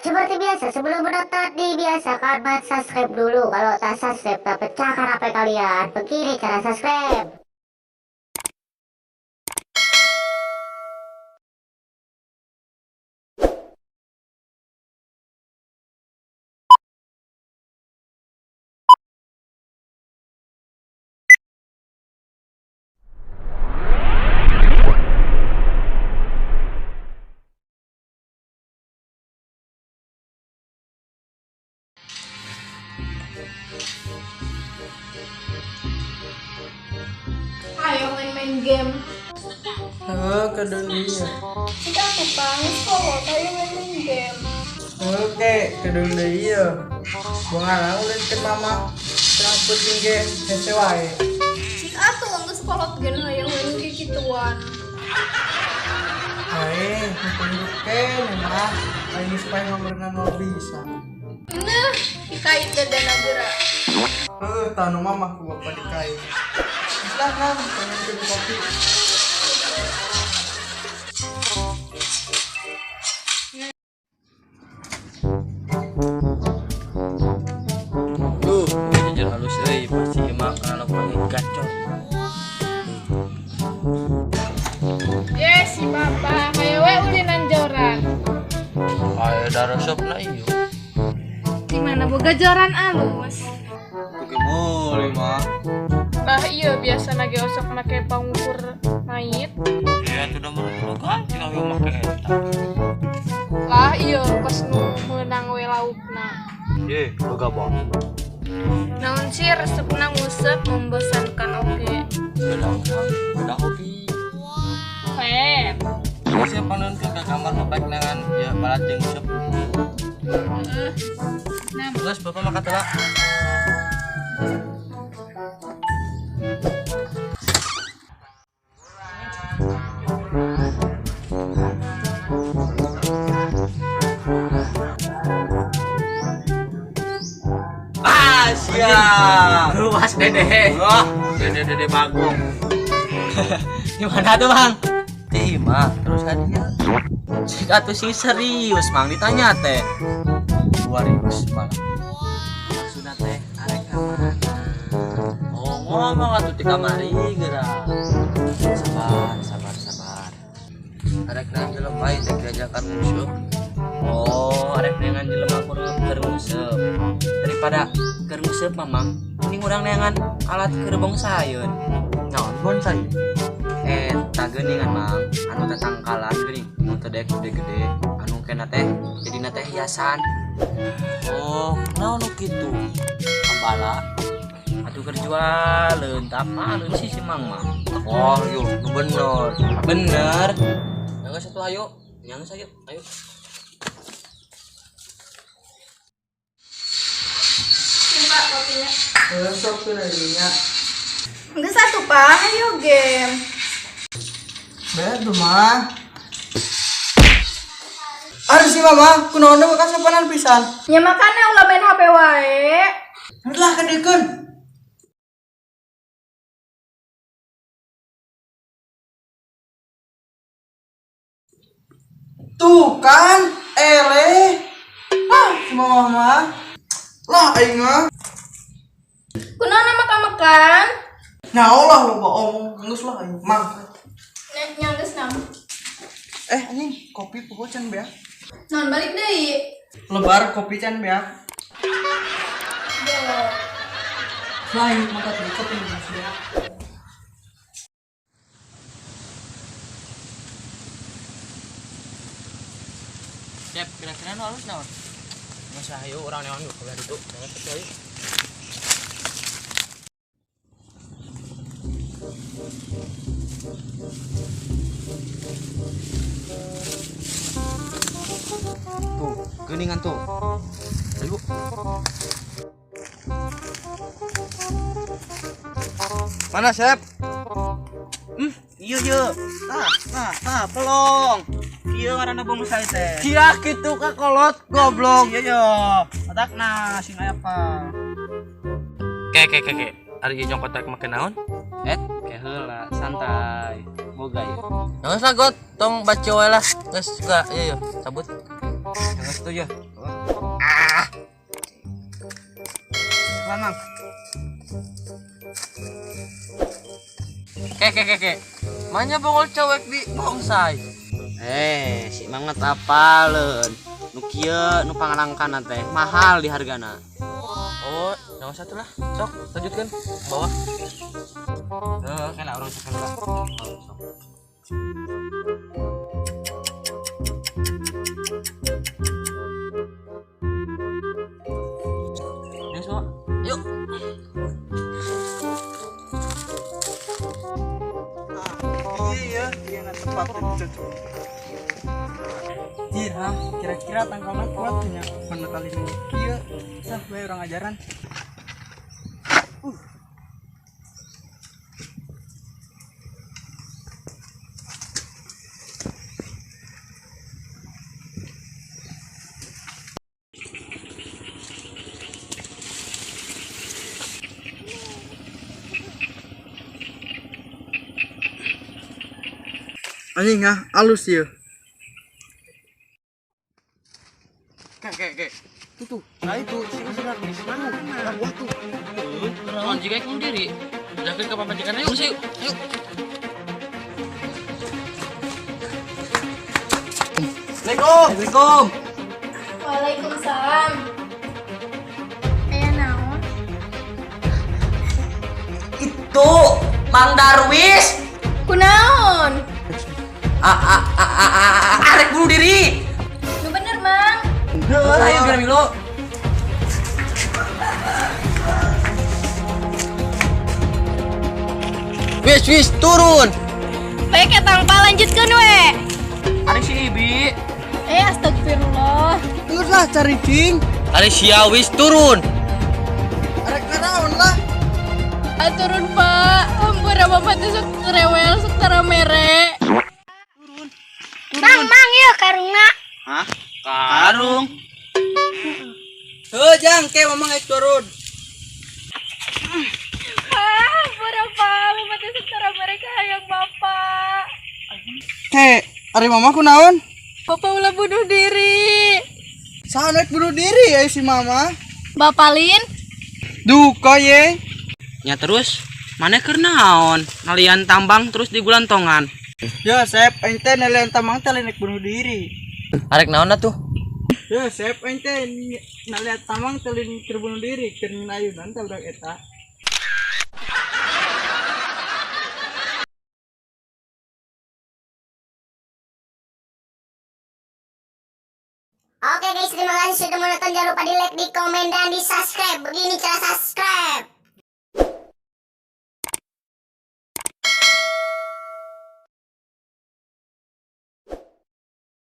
Seperti biasa, sebelum menonton dibiasakan subscribe dulu. Kalau tak subscribe, tak pecahkan HP kalian. Begini cara subscribe. Ayo main-main game. Heuh, ke dunia. Kita tuh pang sekolah, ayo main-main game. Oke, ke dunia ieu. Buang ulin mama. Terang penting ge hese wae. Cik atuh geus kolot gen hayang main kayak gituan. Ae, tunjuk kene mah. Aing supaya ngobrolna mau bisa. Nah, dikait dadana geura. Heuh, tanu mama ku bapak dikait. Lah, nang, pengen beli kopi. Duh, jujur halus euy, pasti mah kana panggil gacor. Ye si bapak, hayo we ulinan joran. Ayo darah na iyo. Di mana boga joran alus? Tuh meuli mah. Lah iya biasa nage osok make pangukur mayit. Ya tuh udah menurut kan tinggal we make eta. Lah iya kos nu meunang we laukna. Ye, boga bang. Naon sih resepna nguseup membosankan oge. Beda urang, beda hobi. Heh. Siapa nonton ke kamar bapak nengan ya balat jeung nguseup. Heeh. Nah, Terus bapak makan telak. Ah, siap. Luas dede. Wah, dede-dede bagong. Gimana tuh bang? Terima, terus hadiah. Jika tuh sing serius mang ditanya teh. 2000 malah. Maksudnya teh arek ka mana? Oh, ngomong atuh di kamari geura. Sabar, sabar, sabar. Arek nang jelema ieu teh diajakan musuh. Oh, arek neangan jelema keur nguseup. Daripada keur nguseup mamang, mending urang neangan alat keur bongsaeun. Naon bonsai? Eta geuningan mang, anu tatangkalan geuning, nu teu daek gede-gede, anu kena teh jadina teh hiasan. Oh, naon nu kitu? Kabala. Atuh keur jualeun, tah apaleun sih si mang mah. Oh, yuk, nu bener. Bener. Yang satu ayo, yang ayo, ayo. Pak kopinya. Heuh, sok tuh nya. Geus atuh Pak, ayo game. Beda tuh mah. Ari si mama, kunaon deui kasopanan pisan. Nya makana ulah main HP wae. Lah kedikeun. Tuh kan, eleh. Ah, si mama mah. Lah aing mah. Kunaon makan-makan? Nyaho lah loba omong, geus lah aing mang. Nya geus nam. Eh anjing, kopi poho can beak. Naon balik deui? Lebar kopi can beak. Yo. Lah aing mangkat deui kopi geus beak. Cep, kira-kira nu halus naon? Masa ayo urang neangan nu kabelah ditu. Jangan satu ayo. Tuh, geuningan tuh. Ayo. Mana, Sep? Iya iya. Tah, tah, tah, pelong. Ieu ngaranna bonsai teh. Sia kitu ka kolot goblok. Iya iya. Otakna sing aya apa? Ke ke ke ke. Ari ieu nyokot rek make naon? Et, ke heula, santai. Boga ieu. Geus lah got, tong baca wae lah. Geus juga, iya iya, cabut. Yang itu ya. Lah, Mang. Ke ke ke ke. Manya bongol cewek di bongsai. Eh, si Mang mah apaleun. Nu kieu nu pangalangkana teh mahal di hargana. Oh, yang satu lah. Sok, lanjutkan. Bawa. Heeh, kan urang sok lah. Sok. Yuk, bawa. Yuk. Iya, iya, iya, tepat cocok. Jir, ha, kira-kira tangkalna kuat nya. Mana tali nu kieu, sah bae urang ajaran. Anjing ah, alus ya. Ke ke ke. Tuh tuh. Nah itu, sini sini di mana? Nah, gua tuh. Naon jiga bunuh diri. Jakeun ka pamajikan yuk, yuk. Yuk. Assalamualaikum. Assalamualaikum. Waalaikumsalam. Aya naon? Itu Mang Darwis. Kunaon? A a a a a arek bunuh diri. Nu bener, Mang. Heuh, ayo geura milu. Wis wis turun. Baik ya tanpa lanjutkeun we. Ari si Ibi. Eh, astagfirullah. Terus lah cari cing. Ari sia wis turun. Arek naraon lah. Ah, turun, Pak. Hampura Bapak teh sok rewel, sok tara mere. Mang, mang, yuk karungna. Hah? Karung. Heuh, jang, ke mamang naik turun. Pak, hampura Pak. Bapak teh sok tara mere ka hayang Bapak. Ke, ari mama kunaon? Bapak ulah bunuh diri. Saha naik bunuh diri ya si mama. Bapak Lin, Duka ye. Ya terus mana keur naon? Nalian tambang terus digulantongan. Ya, sep, aing teh nelian tamang teh naik bunuh diri. Arek naon atuh? Ya, sep, aing teh nalian tamang teh keur bunuh diri keur ayunan teh budak eta. Oke guys, terima kasih sudah menonton. Jangan lupa di like, di komen, dan di subscribe. Begini cara subscribe.